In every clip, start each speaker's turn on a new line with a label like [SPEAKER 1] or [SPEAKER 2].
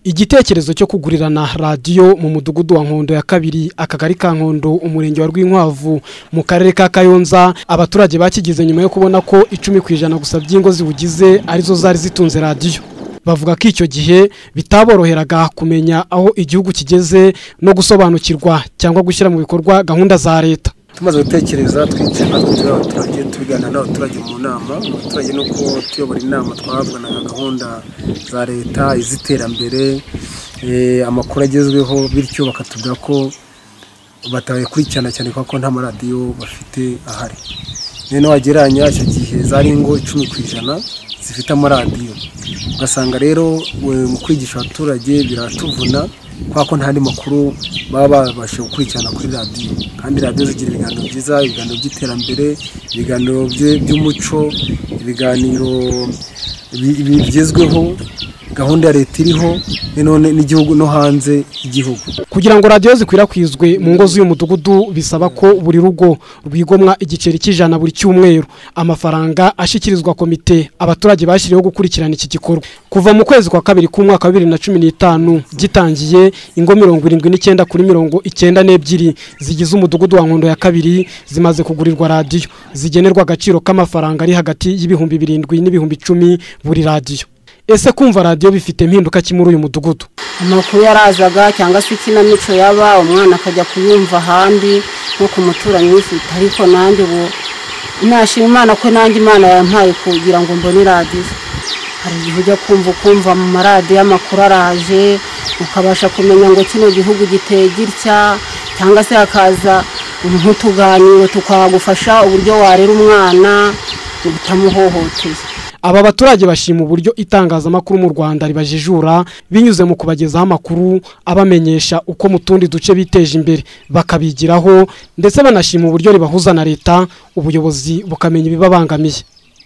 [SPEAKER 1] Igitekerezo cyo kugurirana radiyo mu mudugudu wa Nkondo ya kabiri, akagari ka Nkondo, umurenge wa Rwinkwavu, mu karere ka Kayonza, abaturage bakigize nyuma yo kubona ko 10% gusa by'ingo ziwugize arizo zari zitunze radiyo. Bavuga ko icyo gihe bitaboroheraga kumenya aho igihugu kigeze no gusobanukirwa cyangwa gushyira mu bikorwa gahunda za leta.
[SPEAKER 2] Tumaze gutekereza twicaye natwe turi abaturage, tubiganira n'abaturage mu nama. Abaturage nuko tuyobora inama twavuganaga gahunda za leta, iz'iterambere, amakuru agezweho, bityo bakatubwira ko batabikurikirana cyane kuko nta maradiyo bafite ahari. Noneho wagereranya icyo gihe zari ingo 10% zifite amaradiyo, ugasanga rero mu kwigisha abaturage biratuvuna kubera ko nta makuru baba babashije gukurikirana kuri radiyo. Kandi radiyo zigira ibiganiro byiza, ibiganiro by'iterambere, ibiganiro by'umuco, ibiganiro bigezweho, gahunda ya leta iriho none n'igihugu no hanze y'igihugu.
[SPEAKER 1] Kugira ngo radiyo zikwirakwizwe mu ngo z'uyu mudugudu bisaba ko buri rugo rwigomwa igiceri cy'ijana buri cyumweru, amafaranga ashyikirizwa komite abaturage bashyiriweho gukurikirana iki gikorwa. Kuva mu kwezi kwa kabiri k'umwaka wa 2015 gitangiye, ingo 79 kuri 92 zigize umudugudu wa Nkondo ya kabiri zimaze kugurirwa radiyo zigenerwa agaciro k'amafaranga ari hagati y'7,000 n'ibihumbi 10 buri radiyo. Ese kumva radiyo bifite impinduka ki muri uyu mudugudu?
[SPEAKER 3] Amakuru yarazaga cyangwa se ikinamico yaba umwana akajya kuyumva ahandi nko ku muturanyi wifite, ariko nanjye ubu nashima Imana ko nanjye Imana yampaye kugira ngo mbone radiyo. Hari igihe ujya kumva ukumva mu maradiyo amakuru araje, ukabasha kumenya ngo kino gihugu giteye gitya, cyangwa se hakaza nk'utuganiro tukagufasha uburyo warera umwana utamuhohoteye.
[SPEAKER 1] Aba baturage bashima uburyo itangazamakuru mu Rwanda ribajijura binyuze mu kubagezaho amakuru abamenyesha uko mu tundi duce biteje imbere bakabigiraho, ndetse banashima uburyo ribahuza na leta, ubuyobozi bukamenya ibibabangamiye.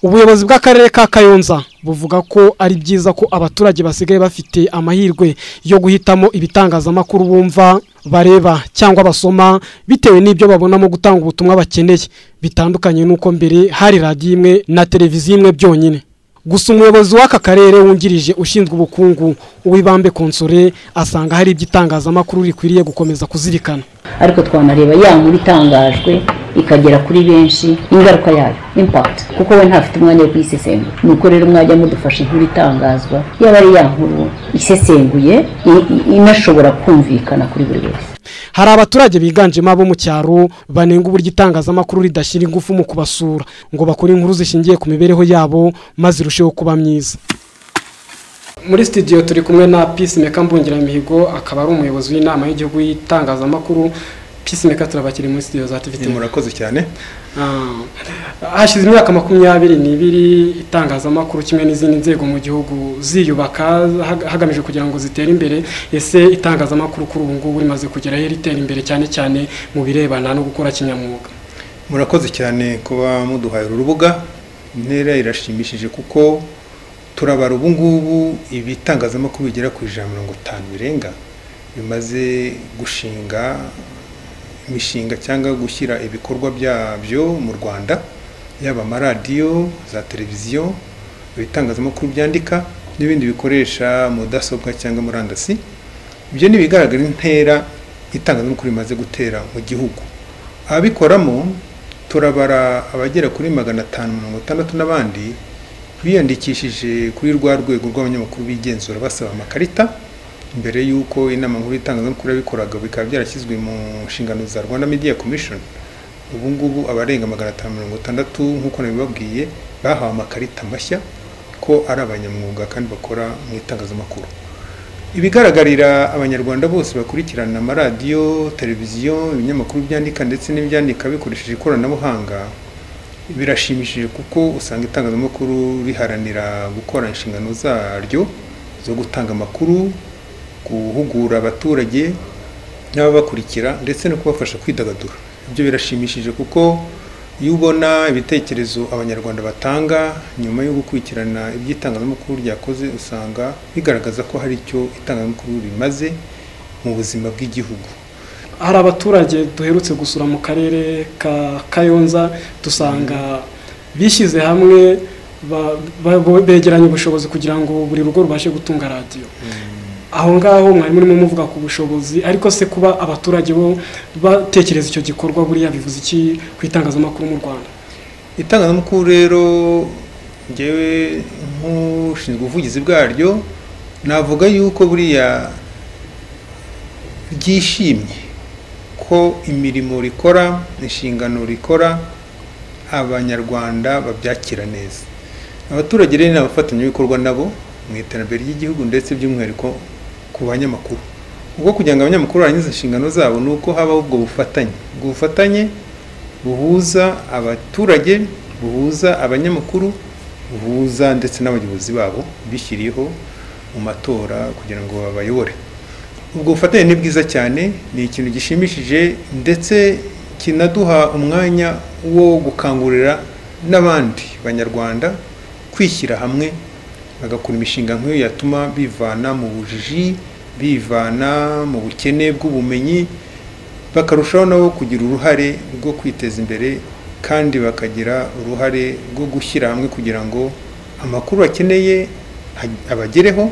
[SPEAKER 1] Ubuyobozi bw'akarere ka Kayonza buvuga ko ari byiza ko abaturage basigaye bafite amahirwe yo guhitamo ibitangazamakuru bumva, bareba cyangwa basoma bitewe n'ibyo babonamo gutanga ubutumwa bakeneye, bitandukanye n'uko mbere hari radiyo imwe na televiziyo imwe byonyine. Gusa umuyobozi w'aka karere wungirije ushinzwe ubukungu, Uwibambe Konsore, asanga hari iby'itangazamakuru rikwiriye gukomeza kuzirikana.
[SPEAKER 4] Ariko twanareba ya nkuru itangajwe ikagera kuri benshi, ingaruka yayo impact, kuko we ntafite umwanya wo kuyisesengura. Nuko rero mwajya mudufasha inkuru itangazwa yaba ari ya nkuru isesenguye inashobora kumvikana kuri buri wese.
[SPEAKER 1] Hari abaturage biganjemo abo mu cyaro banenga uburyo itangazamakuru ridashyira ingufu mu kubasura ngo bakore inkuru zishingiye ku mibereho yabo maze irusheho kuba myiza. Muri studio turi kumwe na Peacemaker Mbungiramihigo, akaba ari umuyobozi w'inama y'igihugu y'itangazamakuru. Peacemaker, turabakiri muri studio za TV.
[SPEAKER 5] Murakoze cyane.
[SPEAKER 1] Hashize imyaka 22 itangazamakuru kimwe n'izindi nzego mu gihugu ziyubaka hagamijwe kugira ngo zitere imbere. Ese itangazamakuru kuri ubu ngubu rimaze kugera he ritera imbere cyane cyane mu birebana no gukora kinyamwuga?
[SPEAKER 5] Murakoze cyane kuba muduhaye uru rubuga. Intera irashimishije kuko turabara ubu ngubu ibitangazamakuru bigera ku 150 birenga bimaze gushinga imishinga cyangwa gushyira ibikorwa byabyo mu Rwanda, yaba amaradiyo, za televiziyo, ibitangazamakuru byandika n'ibindi bikoresha mudasobwa cyangwa murandasi. Ibyo ni ibigaragara intera itangazamakuru rimaze gutera mu gihugu. Ababikoramo turabara abagera kuri 560 n'abandi biyandikishije kuri rwa rwego rw'abanyamakuru bigenzura basaba amakarita mbere y'uko inama nkuru y'itangazamakuru yabikoraga, bikaba byarashyizwe mu nshingano za Rwanda Media Commission. Ubu ngubu abarenga 560 nk'uko nabibabwiye bahawe amakarita mashya ko ari abanyamwuga kandi bakora mu itangazamakuru. Ibigaragarira abanyarwanda bose bakurikirana amaradiyo, televiziyo, ibinyamakuru byandika ndetse n'ibyandika bikoresheje ikoranabuhanga birashimishije, kuko usanga itangazamakuru riharanira gukora inshingano zaryo zo gutanga amakuru, guhugura abaturage n'ababakurikira ndetse no kubafasha kwidagadura. Ibyo birashimishije kuko iyo ubona ibitekerezo abanyarwanda batanga nyuma yo gukurikirana iby'itangazamakuru ryakoze, usanga bigaragaza ko hari icyo itangazamakuru rimaze mu buzima bw'igihugu.
[SPEAKER 1] Hari abaturage duherutse gusura mu karere ka Kayonza, dusanga bishyize hamwe begeranya ubushobozi kugira ngo buri rugo rubashe gutunga radiyo. Aho ngaho mwari murimo muvuga ku bushobozi, ariko se kuba abaturage bo batekereza icyo gikorwa buriya bivuze iki ku itangazamakuru mu Rwanda?
[SPEAKER 5] Itangazamakuru rero ngewe nk'ushinzwe ubuvugizi bwaryo navuga yuko buriya ryishimye ko imirimo rikora, inshingano rikora, Abanyarwanda babyakira neza. Abaturage rero ni abafatanyabikorwa nabo mu iterambere ry'igihugu, ndetse by'umwihariko ku banyamakuru. Ubwo kugira ngo abanyamakuru barangize inshingano zabo ni uko habaho ubwo bufatanye, ubwo bufatanye buhuza abaturage, buhuza abanyamakuru, buhuza ndetse n'abayobozi babo bishyiriyeho mu matora kugira ngo babayobore. Ubwo bufatanye ni bwiza cyane, ni ikintu gishimishije ndetse kinaduha umwanya wo gukangurira n'abandi banyarwanda kwishyira hamwe bagakora imishinga nk'iyo yatuma bivana mu bujiji, bivana mu bukene bw'ubumenyi, bakarushaho nabo kugira uruhare rwo kwiteza imbere kandi bakagira uruhare rwo gushyira hamwe kugira ngo amakuru bakeneye abagereho.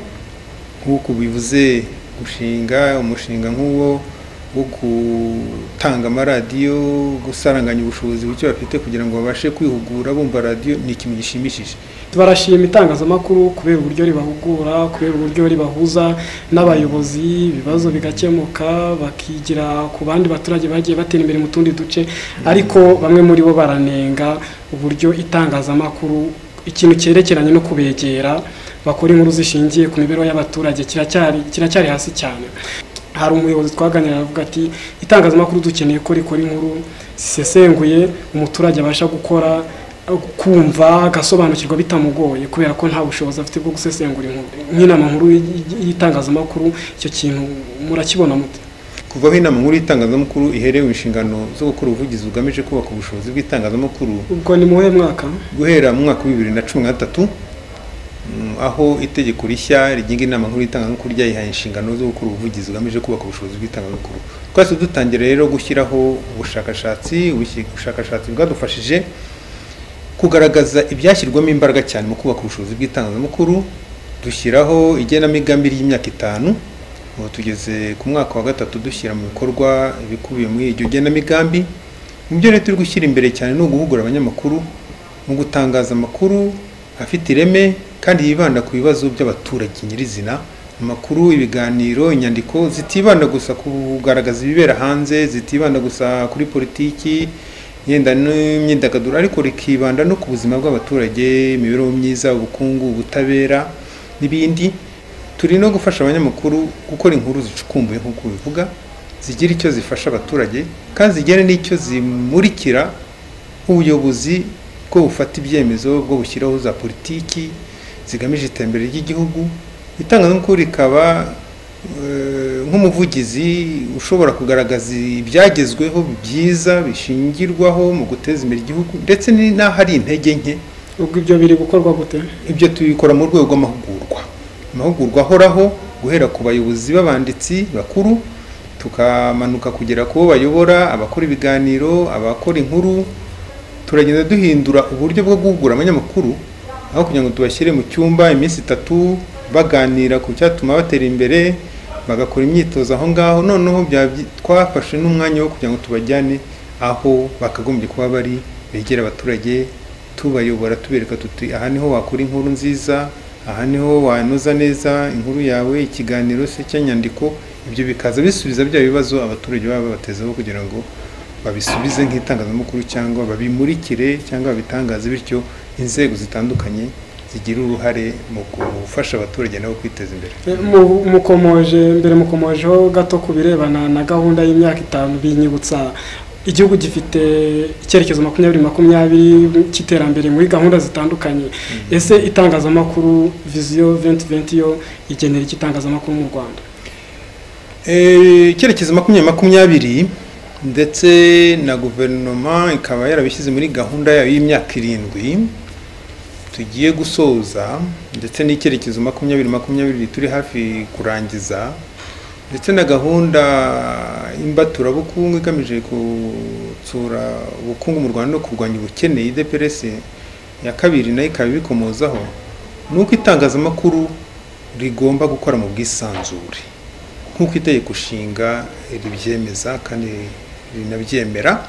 [SPEAKER 5] Nk'uko bivuze gushinga umushinga nk'uwo wo gutanga amaradiyo, gusaranganya ubushobozi buke bafite kugira ngo babashe kwihugura bumva radiyo, ni ikintu gishimishije.
[SPEAKER 1] Barashima itangazamakuru kubera uburyo ribahugura, kubera uburyo ribahuza n'abayobozi, ibibazo bigakemuka, bakigira ku bandi baturage bagiye batera imbere mu tundi duce. Ariko bamwe muri bo baranenga uburyo itangazamakuru ikintu cyerekeranye no kubegera bakora inkuru zishingiye ku mibereho y'abaturage kiracyari hasi cyane. Hari umuyobozi twaganira avuga ati itangazamakuru dukeneye ko rikora inkuru zisesenguye, umuturage abasha gukora, kumva, agasobanukirwa bitamugoye, kubera ko nta bushobozi afite bwo gusesengura inkuru. Nk'inama nkuru y'itangazamakuru icyo kintu murakibona mute?
[SPEAKER 5] Kuva aho inama nkuru y'itangazamakuru iherewe inshingano zo gukora ubuvugizi bugamije kubaka ubushobozi bw'itangazamakuru,
[SPEAKER 1] ubwo ni muhe mwaka?
[SPEAKER 5] Guhera mu mwaka wa 2013, aho itegeko rishya rigenga inama nkuru y'itangazamakuru ryayihaye inshingano zo gukora ubuvugizi bugamije kubaka ubushobozi bw'itangazamakuru. Twahise dutangira rero gushyiraho ubushakashatsi, ubushakashatsi bwadufashije kugaragaza ibyashyirwamo imbaraga cyane mu kubaka ubushobozi bw'itangazamakuru. Dushyiraho igenamigambi ry'imyaka 5, ubu tugeze ku mwaka wa 3 dushyira mu bikorwa ibikubiye muri iryo genamigambi. Mu byo rero turi gushyira imbere cyane ni uguhugura abanyamakuru mu gutangaza amakuru afite ireme kandi yibanda ku bibazo by'abaturage nyirizina. Amakuru, ibiganiro, inyandiko zitibanda gusa kugaragaza ibibera hanze, zitibanda gusa kuri politiki yenda n'imyidagaduro, ariko rikibanda no ku buzima bw'abaturage, imibereho myiza, ubukungu, ubutabera n'ibindi. Turi no gufasha abanyamakuru gukora inkuru zicukumbuye nk'uko bivuga, zigira icyo zifasha abaturage kandi zigira n'icyo zimurikira ubuyobozi bwo bufata ibyemezo, bwo bushyiraho za politiki zigamije iterambere ry'igihugu. Itangazamakuru rikaba nk'umuvugizi ushobora kugaragaza ibyagezweho byiza bishingirwaho mu guteza imbere igihugu, ndetse n'ahari intege nke.
[SPEAKER 1] Ubwo ibyo biri gukorwa gute?
[SPEAKER 5] Ibyo tubikora mu rwego rw'amahugurwa, amahugurwa ahoraho guhera ku bayobozi b'abanditsi bakuru, tukamanuka kugera ku bo bayobora, abakora ibiganiro, abakora inkuru. Turagenda duhindura uburyo bwo guhugura abanyamakuru, aho kugira ngo tubashyire mu cyumba iminsi 3 baganira ku cyatuma batera imbere, bagakora imyitozo aho ngaho. Noneho twafashe n'umwanya wo kugira ngo tubajyane aho bakagombye kuba bari, begera abaturage, tubayobora, tubereka tuti aha niho wakora inkuru nziza, aha niho wanoza neza inkuru yawe, ikiganiro se cy'inyandiko. Ibyo bikaza bisubiza bya bibazo abaturage baba babatezeho kugira ngo babisubize nk'itangazamakuru, cyangwa babimurikire, cyangwa babitangaze, bityo inzego zitandukanye zigira uruhare mu gufasha abaturage nabo kwiteza imbere.
[SPEAKER 1] Mukomoje mbere, mukomojeho gato ku birebana na gahunda y'imyaka 5, binyibutsa igihugu gifite icyerekezo 2020 cy'iterambere muri gahunda zitandukanye. Ese itangazamakuru Vision 2020 yo igenera iki itangazamakuru mu Rwanda?
[SPEAKER 5] Icyerekezo 2020 ndetse na guverinoma ikaba yarabishyize muri gahunda yayo y'imyaka 7 tugiye gusoza, ndetse n'icyerekezo 2020 turi hafi kurangiza, ndetse na gahunda imbaturabukungu igamije gutsura ubukungu mu Rwanda no kurwanya ubukene IDPRS Ya kabiri nayo ikaba ibikomozaho, ni uko itangazamakuru rigomba gukora mu bwisanzure nk'uko itegeko nshinga ribyemeza kandi rinabyemera.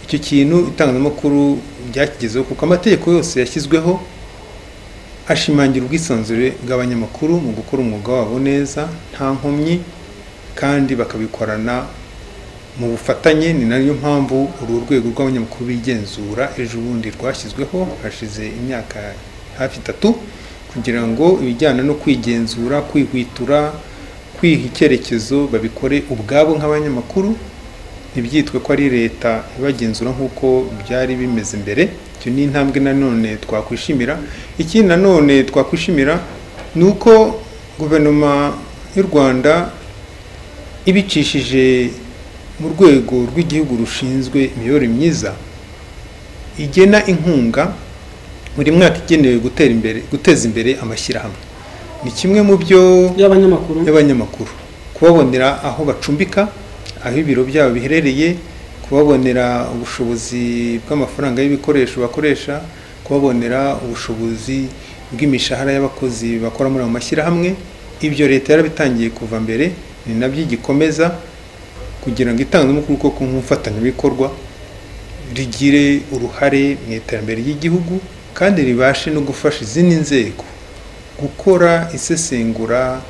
[SPEAKER 5] Icyo kintu itangazamakuru ryakigezeho kuko amategeko yose yashyizweho ashimangira ubwisanzure bw'abanyamakuru mu gukora umwuga wabo neza nta nkomyi, kandi bakabikorana mu bufatanye. Ni nayo mpamvu uru rwego rw'abanyamakuru bigenzura ejo bundi rwashyizweho hashize imyaka hafi 3, kugira ngo ibijyana no kwigenzura, kwihwitura, kwiha icyerekezo babikore ubwabo nk'abanyamakuru, ntibyitwe ko ari leta ibagenzura nk'uko byari bimeze mbere. Icyo ni intambwe nanone twakwishimira. Ikindi nanone twakwishimira ni uko guverinoma y'u Rwanda ibicishije mu rwego rw'igihugu rushinzwe imiyoborere myiza igena inkunga buri mwaka igenewe guteza imbere amashyirahamwe. Ni kimwe mu byo y'abanyamakuru, kubabonera aho bacumbika, aho ibiro byabo biherereye, kubabonera ubushobozi bw'amafaranga y'ibikoresho bakoresha, kubabonera ubushobozi bw'imishahara y'abakozi bakora muri ayo mashyirahamwe. Ibyo leta yarabitangiye kuva mbere, ni nabyo igikomeza kugira ngo itangazamakuru koko nk'umufatanyabikorwa rigire uruhare mu iterambere ry'igihugu, kandi ribashe no gufasha izindi nzego gukora isesengura,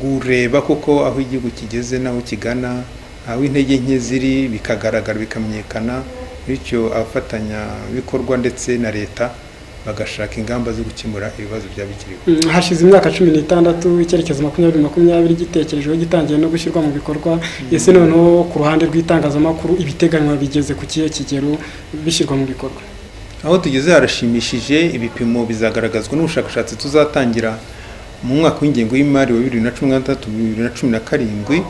[SPEAKER 5] kureba koko aho igihugu kigeze n'aho kigana, aho intege nke ziri bikagaragara bikamenyekana, bityo abafatanyabikorwa ndetse na leta bagashaka ingamba zo gukemura ibibazo byabikiriho.
[SPEAKER 1] Hashize imyaka 16 icyerekezo 2020 gitekerejweho gitangiye no gushyirwa mu bikorwa. Ese noneho ku ruhande rw'itangazamakuru ibiteganywa bigeze ku kihe kigero bishyirwa mu bikorwa?
[SPEAKER 5] Aho tugeze harashimishije. Ibipimo bizagaragazwa n'ubushakashatsi tuzatangira mu mwaka w'ingengo y'imari wa 2016 2017,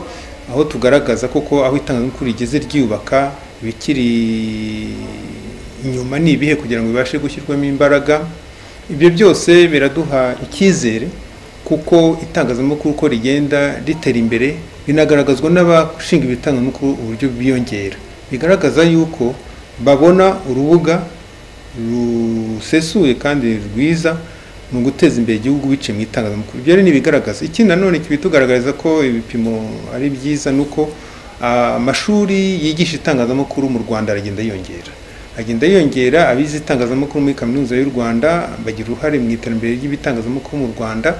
[SPEAKER 5] aho tugaragaza koko aho itangazamakuru rigeze ryiyubaka, ibikiri inyuma ni ibihe kugira ngo bibashe gushyirwamo imbaraga. Ibyo byose biraduha icyizere kuko itangazamakuru uko rigenda ritera imbere binagaragazwa n'abashinga ibitangazamakuru uburyo biyongera, bigaragaza yuko babona urubuga rusesuye kandi rwiza mu guteza imbere igihugu biciye mu itangazamakuru. Ibyo rero ni ibigaragaza. Ikindi nanone kibitugaragariza ko ibipimo ari byiza ni uko amashuri yigisha itangazamakuru mu Rwanda aragenda yiyongera. Abize itangazamakuru muri Kaminuza y'u Rwanda bagira uruhare mu iterambere ry'ibitangazamakuru mu Rwanda,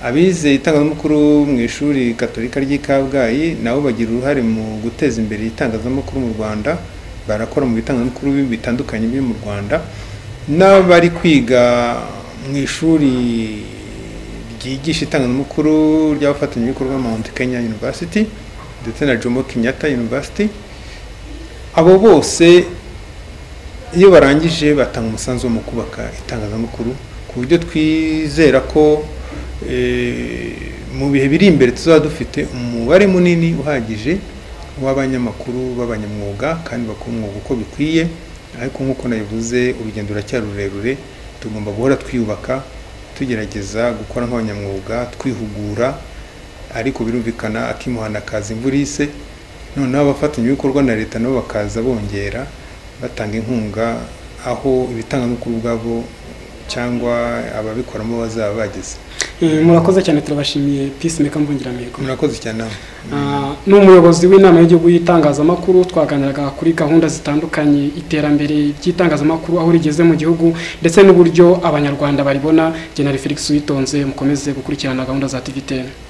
[SPEAKER 5] abize itangazamakuru mu ishuri Katolika ry'i Kabgayi nabo bagira uruhare mu guteza imbere itangazamakuru mu Rwanda, barakora mu bitangazamakuru bitandukanye biri mu Rwanda, n'abari kwiga mu ishuri ryigisha itangazamakuru ry'abafatanyabikorwa Mount Kenya University ndetse na Jomo Kenyatta University. Abo bose iyo barangije batanga umusanzu mu kubaka itangazamakuru, ku buryo twizera ko mu bihe biri imbere tuzaba dufite umubare munini uhagije w'abanyamakuru b'abanyamwuga kandi bakora umwuga uko bikwiye. Ariko nk'uko nabivuze, urugendo ruracyari rurerure, tugomba guhora twiyubaka, tugerageza gukora nk'abanyamwuga, twihugura, ariko birumvikana akimuhana kaza imvura ise, noneho abafatanyabikorwa na leta nabo bakaza bongera batanga inkunga aho ibitangazamakuru ubwabo cyangwa ababikoramo bazaba bageze.
[SPEAKER 1] Murakoze cyane, turabashimiye Peacemaker Mbungiramihigo.
[SPEAKER 5] Murakoze cyane.
[SPEAKER 1] Ni umuyobozi w'inama y'igihugu y'itangazamakuru, twaganiraga kuri gahunda zitandukanye, iterambere ry'itangazamakuru aho rigeze mu gihugu ndetse n'uburyo abanyarwanda baribona. General Felix Uwitonze, mukomeze gukurikirana gahunda za TV10.